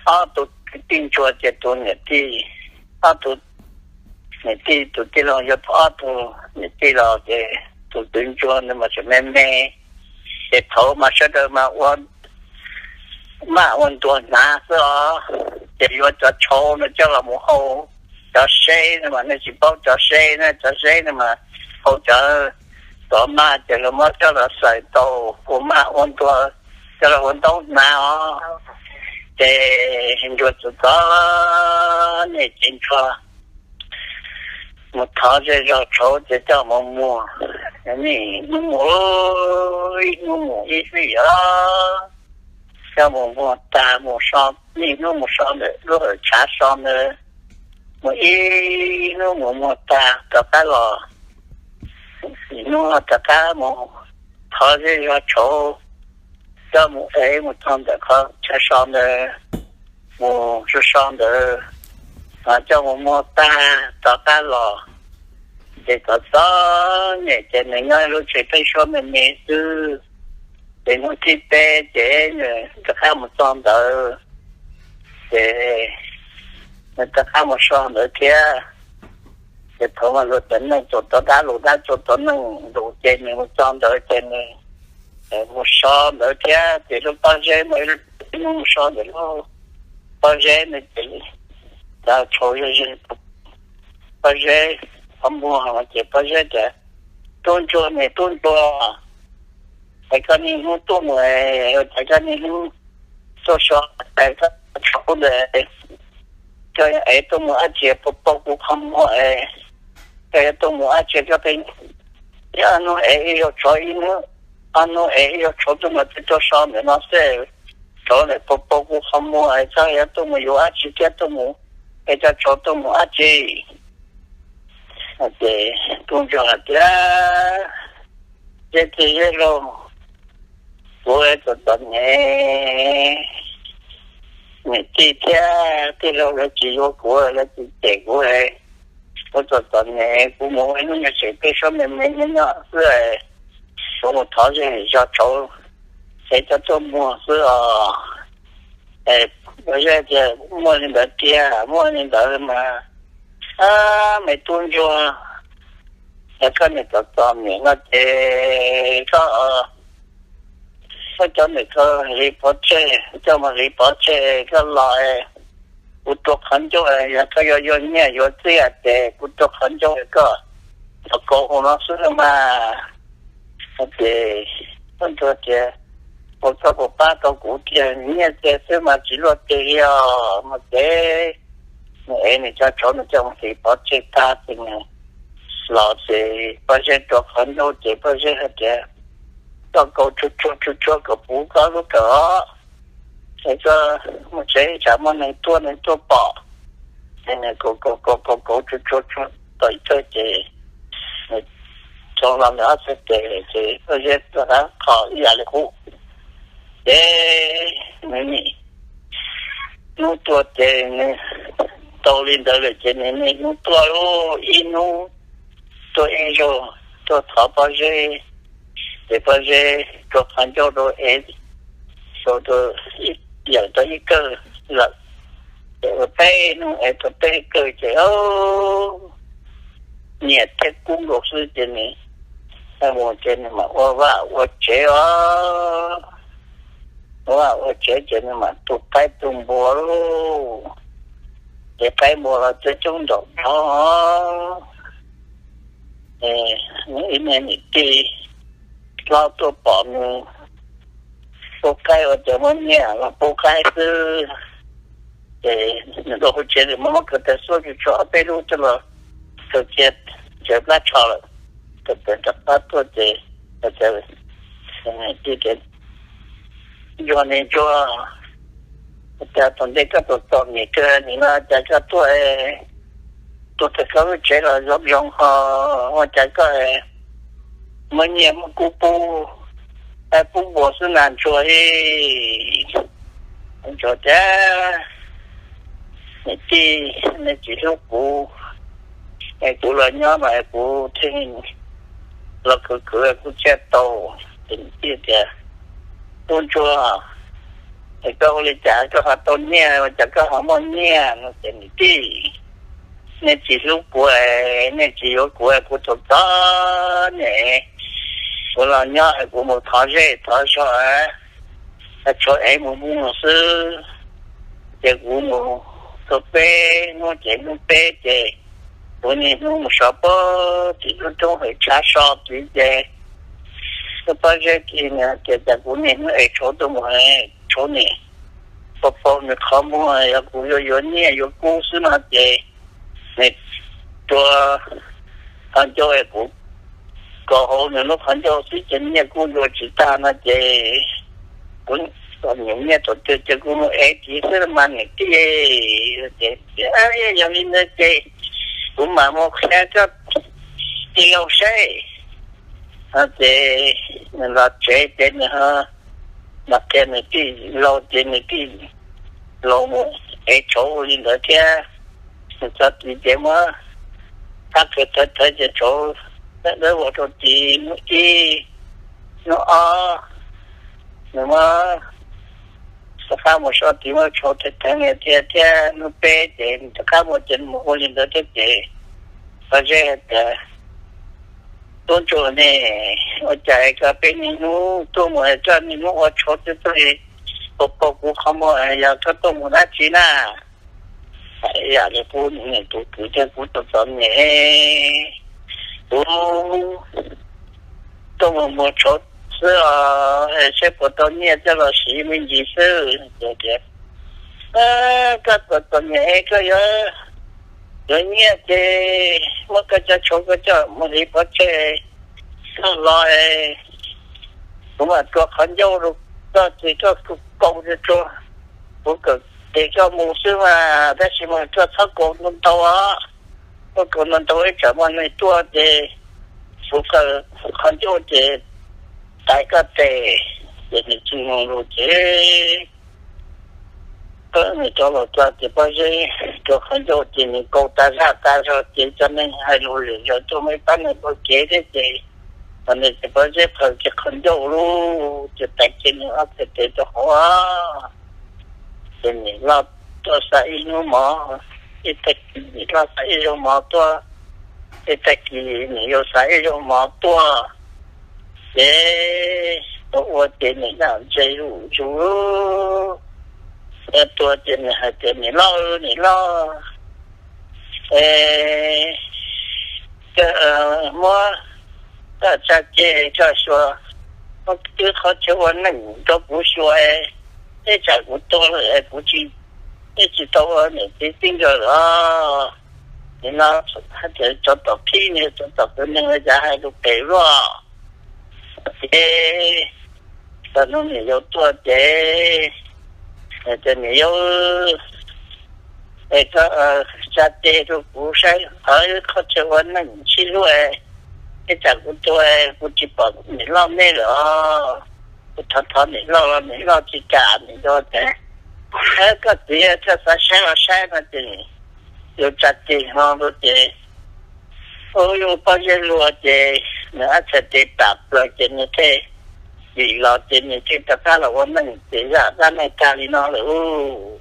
ob tug kwv tij ntsuag ces tus niam tij, ob tug niam tij, tus tij laug yog ob tug niam tij los ces tus kwv ntsuag ntawd mas tseem me me, ces thaum mas sawv daws mas ua maj ua ntuag hnav xwb os, ces yuav cov tshauv no coj los mus hau cov seb no mas nej tsis paub cov seb na, cov seb no mas hau cov, cov maj ces lawv muab coj los xaws tau ua maj ua ntuag, coj los ua ntaub hnav os. Ces ntsuag txawm txom nyem ces ntsuag mus thov zej zog tshauv ces coj mus muag, niaj hnub mus, ib hnub mus ib hlis os, coj mus muag tag mus so, niaj hnub mus so ntawm lub hawm tshav so ntawd, mus ib hnub mus muag tag rov qab los, ib hnub rov qab mus thov zej zog tshauv, coj mus ev mus txog ntawm qhov chaw so ntawd, mus so so ntawd, coj mus muag tag rov qab los. Ces txom txom nyem ces nws nyob lub tsev pheeb suab me me xwb. Ces hnub thib peb ces nws rov qab mus txog ntawd, ces nws rov qab mus so ntawd thiab. Ces thaum mas luag cov neeg tsuas tau dab lus, dab tsuas tau neeg lus ces nws mus txog ntawd ces nws mus so ntawd thiab. Ces lub pob zeb mas ib hnub mus so ntawm lub pob zeb ntawd ces cov tshauv ze ze pob zeb, qhov muag ces pob zeb tias, Tub ntsuag, niam tub ntsuag, es koj niaj hnub tuaj mus, es koj niaj hnub tuaj so, es koj tshauv ntawd, koj yuav ev tuaj mus dab tsi pub pub kuv qhov muag es, koj yuav tuaj mus dab tsi koj pheej ib ob hnub ev ib zaug tshauv, ib hnub, ob hnub ev ib zaug tshauv tuaj mus, twb tuaj so ntawm no xwb, tshauv ntawd pub pub kuv qhov muag es koj yuav tuaj mus yuav dab tsi thiab, tuaj mus, es cov tshauv tuaj mus dab tsi? Ces tub ntsuag hais tias, Zeb txiv zeb laug, kuv txom txom nyem, niam tij thiab tij laug lawv tsis yuav kuv, lawv tsis cem kuv, kuv txom txom nyem, kuv mus ua ib lub nyuag tsev pheeb suab me me nyob nyob xwb, kuv mus thov zej zog tshauv, es coj tuaj muag xwb os. Pob zeb tias, Muaj li ntawd tiag, muaj li ntawd mas, me tub ntsuag, yog koj niam txom txom nyem no ces koj muab cov niam koj ris pov tseg, coj mus ris pov tseg koj los, kuv rua qhov ncauj, yog koj yuav yuav nyiaj yuav txiaj ces kuv rua qhov ncauj koj los kaus hauv no xwb mas. Ces tub ntsuag tias, Ua koj puas pab tau kuv tiag, nyiaj txiag xwb mas tsis luaj twg li os. No ces nws ev nws cov tshauv nws coj mus ris pov tseg tag ces nws los ces pob zeb rua qhov ncauj ces pob zeb hais tias, Koj kaus tsuag tsuag tsuag tsuag kom puv koj lub kawm os, es koj mus tsev tsam muaj neeg tuaj neeg tuaj pom. Ces nws kaus kaus kaus kaus tsuag tsuag tsuag tau ib tag ces nws tso los nws ob txhais tes ces pob zeb rov qab qhov ib yam li qub. Ces nws niaj hnub tuaj ces nws tau li ntawd lawm ces nws niaj hnub tuaj, ib hnub tuaj ib zaug, tuaj thov pob zeb, ces pob zeb rua qhov ncauj rau es, rau, yawm tau ib kawm lawm. Ces ua peb hnub es tau peb kawm ces nyiam thiab kub nkaus xwb ces nws mus ces nws mam ua vaj ua tsev os. Ua vaj ua tsev ces nws mam tu qaib tu npua lauj. Ces qaib npua los coob coob nraum no. Nws ib niag niam tij hlob tuaj pom nws pub qaib ua ces muab nyiaj los pub qaib xwb. Ces nws rau hauv tsev nws muab muab kaw tais xuab tsuag tsuag ob peb lub coj los kaw cia, tsev plab tsho lawm. Kaw tais rov qab tuaj ces, Ntsuag ne ntsuag, cas thaum ntej koj txom txom nyem kawg nim no cas koj tuaj, tuaj txog koj lub tsev los zoo zoo ho, ua cas koj muab nyiaj muab kub pub, pub npua xwb na ntsuag. Ntsuag tias, niam tij, nej tsis hlub kuv, es kuv los nyob mas kuv thiaj los khwv khwv kuv thiaj tau. Ces niam tij tias, tub ntsuag, Es koj ua li cas koj ho tau nyiaj, ua cas koj ho muaj nyiaj no ces niam tij, nej tsis hlub kuv, nej tsis yuav kuv, kuv txom txom nyem, kuv los nyob kuv mus thov zej thov zog, tshuav ev mus muag xwb. Ces kuv mus tau peb hnub ces hnub peb ces kuv niaj hnub mus sov pob tim lub roob hawm tshav so tid ces lub pob zeb kiag ces cas kuv niaj hnub ev tshauv tuaj mus, tshauv nim pau pau nws qhov muag, yog kuv yuav yuav nyiaj yuav kub xwb no ces nws tua qhov ncauj es kuv kaus hauv nws lub qhov ncauj xwb ces nyiaj kuj yuav tsis tag no ces kuv nyuam nyiaj thaum twg ces kuv mus ev tid xwb mas niam tij. Ces yog li ntawd ces kuv mam mus qhia koj tij laug saib. Ces nws los tsev ces nws ho mam qhia nws tij laug ces nws tij laug mus ev tshauv li ntawd thiab. Nws txog tid ces muab thab thawv thawv ces tshauv dawb dawb vau rau tid. Hnub ib, hnub ob, nws muab rov qab mus so tid muab tshauv theej theej thiab thiab. Hnub peb ces nws rov qab mus ces nws mus ua li ntawd thiab ces Pob Zeb hais tias, tub ntsuag ne, ua cas koj peb niaj hnub tuaj mus es koj niaj hnub ua tshauv twb txog li pau pau kuv qhov muag, yog koj tuaj mus dab tsi na? Hais ib yam li qub niam tus kwv thiab kuv txom txom nyem, kuv tuaj mus muag tshauv xwb os, saib puas tau nyiaj coj los siv me ntsis xwb. Ces tias, koj txom txom nyem koj yuav, yuav nyiaj ces muab koj cov tshauv koj coj mus hliv pov tseg, koj los kuv mam rua qhov ncauj rau koj ces koj kaus rau tsuag, kuv kawm tes koj mus xwb mas, tab sis mas koj txhob kaus ntau ntau os, koj kaus ntau ntau ib tsam muaj neeg tuaj ces kuv kaw qhov ncauj ces taiv koj tes. Ces nws tsis mloog lus ces nws rov los txog ces Pob Zeb rua qhov ncauj ces nws kaus tas zaj tas zog ces cov neeg hais lus lwm zaus tuaj muaj ib pab neeg ua kev thiab ces, thaum ntawd ces Pob Zeb phaws kiag qhov ncauj lug ces taiv kiag nws ob txhais tes rau hauv. Ces niam loj tuaj xa ib hnub mov, ib tag kis niam loj xa ib zaug mov tuaj, ib tag kis niam yau xa ib zaug mov tuaj. Ces ua ua ces niam loj ntse zuj zus, tuaj ces nws hais tias, niam loj, niam loj, es koj muab koj tsa ceg koj xyuas, muab twb qhov chaw ua neej rau kuv xyuas, ib tsam kuv tuag lawm kuv tsis, ib tsis tau ua niam txiv txij nkawm los. Niam loj hais tias, tsov tom khib, tsov tom kwv neeg, cas hais lus phem luaj. Ces txog hnub niam yau tuaj ces, ces niam yau, es koj tsa ceg rau kuv saib qhov qhov chaw ua neej sib hlub, ib tsam kuv tuag kuv tsis pom niam loj nej lawm os. Kuv thov thov niam loj los niam loj tsis kam, niam yau tias, koj txiv, koj xav saib los saib no ces yau tsa ceg hlo rau ces, ua yau Pob Zeb luag ces nws ob txhais tes pam plaws ces nws thiaj dim los ces nws thiaj rov qab los ua neej ces zaj dab neeg tag li no lawm ub.